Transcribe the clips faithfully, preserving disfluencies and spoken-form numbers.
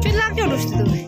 ཁྱོད་ལག་ཀྱང་འགྲོ་ཤི་འདུག་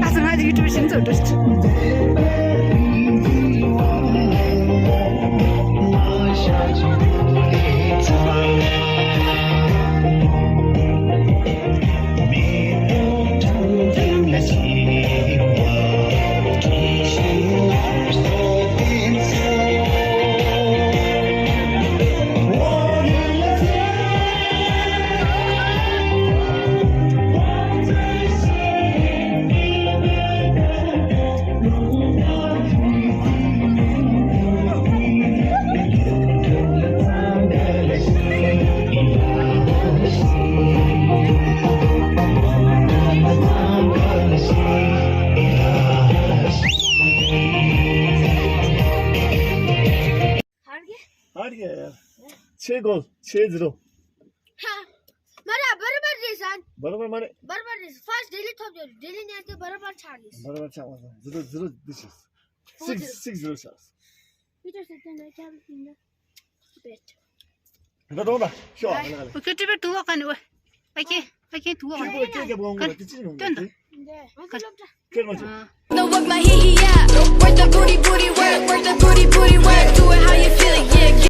ཨ་ཙི། ང་ཅིག་ཡུ་ཊུབ་ཕྱིན་ཚར་འགྲོ། ཧར་གི། ཧར་གི། ཆེ་གོ་ཆེ་ཛི་རོ། ཧ། མ་ར་བར་བར་རེད་ས། བར་བར་མ་རེད། བར་བར་རེད། ཕར་སི་ཌེ་ལི་ཐོབ་ཡོད། ཌེ་ལི་ནས་དེ་བར་བར་ཆགས་རེད། བར་བར་ཆགས་མ་སོང་། ཛི་རོ་ཛི་རོ་འདི་ཆགས། སིག་སིག་ཛི་རོ་ཆགས། Peter said ten, I can't think that. Bet. ད་དོང་ད་ཤོག་ཨ་ལ་ལ། Okay, Tibet, two walk on. I can't, I can't two walk on. ཁྱོད་ཁྱོད་རྒྱབ་དགོངས་དགོངས་དེ་ཅི་ནུས་དེ། འདི་ཁྱེར་མ་བྱེད། Now work my hee hee yeah. Work the booty booty work, work the booty booty work. Do it how you feel it, yeah.